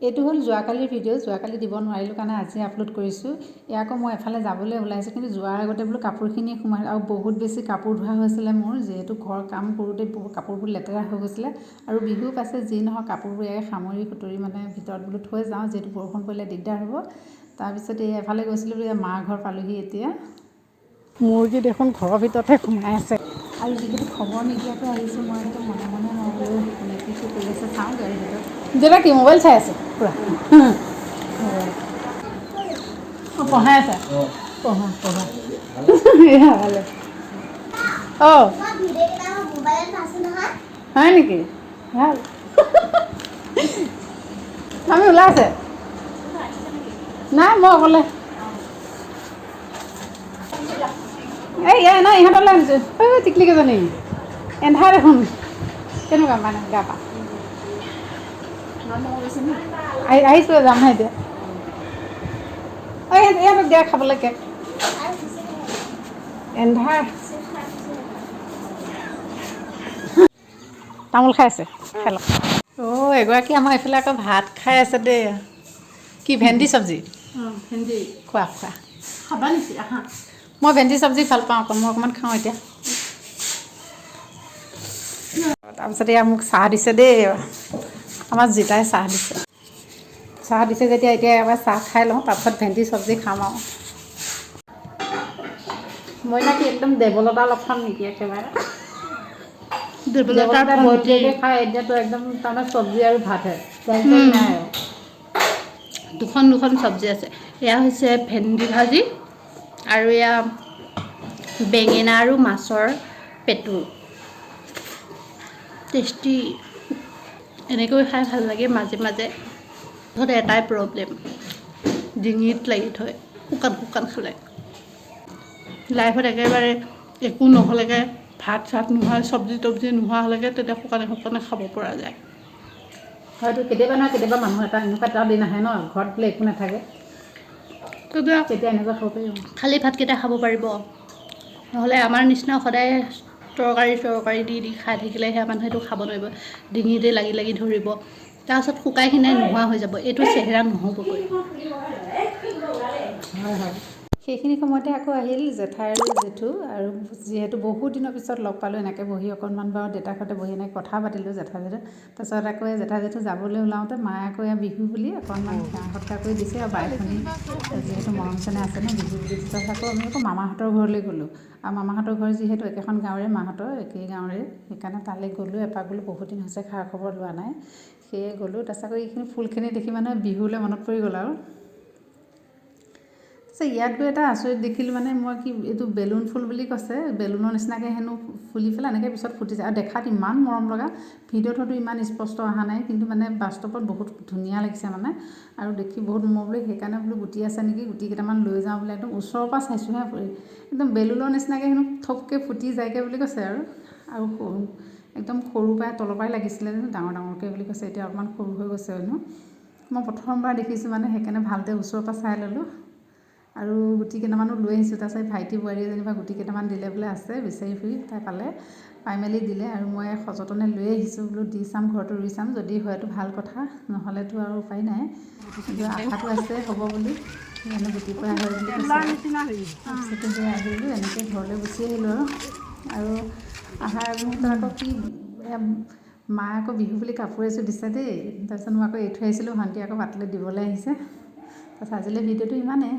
এইটো হ'ল যোৱাকালিৰ ভিডিঅ'। যোৱাকালি দিব নোৱাৰিলোঁ কাৰণে আজি আপলোড কৰিছোঁ। এয়া আকৌ মই এফালে যাবলৈ ওলাইছোঁ, কিন্তু যোৱাৰ আগতে বোলো কাপোৰখিনি সোমাই আৰু বহুত বেছি কাপোৰ ধোৱা হৈছিলে মোৰ, যিহেতু ঘৰ কাম কৰোঁতে বহুত কাপোৰবোৰ লেতেৰা হৈ গৈছিলে আৰু বিহু পাছে যি নহওক কাপোৰবোৰ ইয়াকে সামৰি সুতৰি মানে ভিতৰত বোলো থৈ যাওঁ, যিহেতু বৰষুণ পৰিলে দিগদাৰ হ'ব। তাৰপিছত এই এফালে গৈছিলোঁ বোলো, মা ঘৰ পালোহি। এতিয়া মুৰ্গী দেখোন ঘৰৰ ভিতৰতে সোমাই আছে। আৰু যিহেতু খবৰ নিদিয়াকৈ আহিছোঁ, মই একদম মনে মনে মই বোলো কোনে কি কি কৰি আছে চাওঁ গাড়ীৰ ভিতৰত। দেউতা কি মোবাইল চাই আছে পূৰা? অঁ, পঢ়াই আছে। পঢ়া পঢ়া। এয়া ভালে। অঁ, হয় নেকি? ভাল। আমি ওলাইছে নাই, মই অকলে। এই ইয়াৰ নাই, ইহঁতলৈ আনিছোঁ। এই টিকলিকেইজনী এন্ধাৰ দেখোন। কেনেকুৱা মানে গা পা? আহি আহিছোঁ, যামহে এতিয়া। অঁ, ইহঁতক দিয়া খাবলৈ কেক। এন্ধাৰ। তামোল খাই আছে, খাই লওক। অঁ, এগৰাকী আমাৰ এইফালে আকৌ ভাত খাই আছে দেই। কি ভেন্দি চব্জি? ভেন্দি। খোৱা খোৱা। খাবা নেকি? আহা। মই ভেন্দি চব্জি ভাল পাওঁ আকৌ, মই অকণমান খাওঁ এতিয়া। তাৰপিছত এয়া মোক চাহ দিছে দেই, আমাৰ জিতাই চাহ দিছে। চাহ দিছে যেতিয়া এতিয়া এবাৰ চাহ খাই লওঁ, তাৰপিছত ভেন্দি চব্জি খাম। আৰু মই নাকি একদম দেৱলতা লক্ষণ নেকি একেবাৰে? দেৱলতাৰ দেৱলতাই ভণ্টি। ভণ্টিয়েকে খাই। এতিয়াতো একদম তাৰমানে চব্জি আৰু ভাতহে, তেল চেল নাই আৰু। দুখন দুখন চব্জি আছে। এয়া হৈছে ভেন্দি ভাজি আৰু এয়া বেঙেনা আৰু মাছৰ পেটু। টেষ্টি। এনেকৈ খাই ভাল লাগে মাজে মাজে। মুঠতে এটাই প্ৰব্লেম, ডিঙিত লাগি থয় শুকান শুকান খালে। লাইফত একেবাৰে একো নহ'লেগে, ভাত চাত নোহোৱা, চব্জি তব্জি নোহোৱা হ'লেগে, তেতিয়া শুকানে শুকানে খাব পৰা যায়। হয়তো কেতিয়াবা নহয় কেতিয়াবা মানুহ এটা এনেকুৱা এটা দিন আহে ন, ঘৰত বোলে একো নাথাকে। তেতিয়া তেতিয়া এনেকুৱা খাব পাৰিব। খালী ভাতকেইটা খাব পাৰিব। নহ'লে আমাৰ নিচিনা সদায় তৰকাৰী তৰকাৰী দি দি খাই থাকিলে সেয়া মানুহেতো খাব নোৱাৰিব, ডিঙিতে লাগি লাগি ধৰিব। তাৰপাছত শুকাই খিনাই নোহোৱা হৈ যাব, এইটো চেহেৰা নহ'বগৈ। হয় হয়। সেইখিনি সময়তে আকৌ আহিল জেঠাই আৰু জেঠু। আৰু যিহেতু বহুত দিনৰ পিছত লগ পালোঁ, এনেকৈ বহি অকণমান বাৰু দেউতাৰ ঘৰতে বহি এনেকৈ কথা পাতিলোঁ জেঠাই জেঠু। তাৰপিছত আকৌ এই জেঠাই জেঠু যাবলৈ ওলাওঁতে মায়ে আকৌ এয়া বিহু বুলি অকণমান সেৱা সৎকাৰ কৰি দিছে। আৰু বাই ভনী যিহেতু মৰম চেনেহ আছে ন, বিহু বুলি। তাৰপিছত আকৌ আমি আকৌ মামাহঁতৰ ঘৰলৈ গ'লোঁ। আৰু মামাহঁতৰ ঘৰ যিহেতু একেখন গাঁৱৰে, মাহঁতৰ একেই গাঁৱৰে, সেইকাৰণে তালৈ গ'লোঁ এপাক। গ'লোঁ, বহুত দিন হৈছে খা খবৰ লোৱা নাই, সেয়ে গ'লোঁ। তাৰপিছত আকৌ এইখিনি ফুলখিনি দেখি মানে বিহুলৈ মনত পৰি গ'ল। আৰু তাৰপিছত ইয়াত গৈ এটা আচৰিত দেখিলোঁ, মানে মই কি এইটো বেলুন ফুল বুলি কৈছে, বেলুনৰ নিচিনাকৈ হেনো ফুলি পেলাই এনেকৈ পিছত ফুটিছে। আৰু দেখাত ইমান মৰম লগা, ভিডিঅ'ত হয়তো ইমান স্পষ্ট অহা নাই, কিন্তু মানে বাস্তৱত বহুত ধুনীয়া লাগিছে মানে। আৰু দেখি বহুত মই বোলো সেইকাৰণে বোলো গুটি আছে নেকি, গুটি কেইটামান লৈ যাওঁ বোলে। একদম ওচৰৰ পৰা চাইছোঁহে, একদম বেলুনৰ নিচিনাকৈ হেনো থপকৈ ফুটি যায়গৈ বুলি কৈছে। আৰু আৰু একদম সৰু পৰাই তলৰ পৰাই লাগিছিলে ডাঙৰ ডাঙৰকৈ বুলি কৈছে, এতিয়া অকণমান সৰু হৈ গৈছে হেনো। মই প্ৰথমবাৰ দেখিছোঁ মানে, সেইকাৰণে ভালকৈ ওচৰৰ পৰা চাই ল'লোঁ আৰু গুটি কেইটামানো লৈ আহিছোঁ। তাৰপিছত ভাইটি বোৱাৰীয়ে যেনিবা গুটি কেইটামান দিলে বোলে, আছে বিচাৰি ফুৰি তাই পালে, পাই মেলি দিলে। আৰু মই সযতনে লৈ আহিছোঁ, বোলো দি চাম, ঘৰতো ৰুই চাম, যদি হয়তো ভাল কথা, নহ'লেতো আৰু উপায় নাই। কিন্তু আশাটো আছে হ'ব বুলি, মানে গুটিৰ পৰা হয় বুলি কৈছে। তাৰপিছতে সেই আহিলোঁ, এনেকৈ ঘৰলৈ গুচি আহিলোঁ। আৰু আৰু অহাৰ আগমুহূৰ্তত আকৌ কি মায়ে আকৌ বিহু বুলি কাপোৰ এযোৰ দিছে দেই। তাৰপিছত মই আকৌ এৰি থৈ আহিছিলোঁ, ভণ্টি আকৌ বাটলৈ দিবলৈ আহিছে। তাৰপিছত আজিলৈ ভিডিঅ'টো ইমানেই।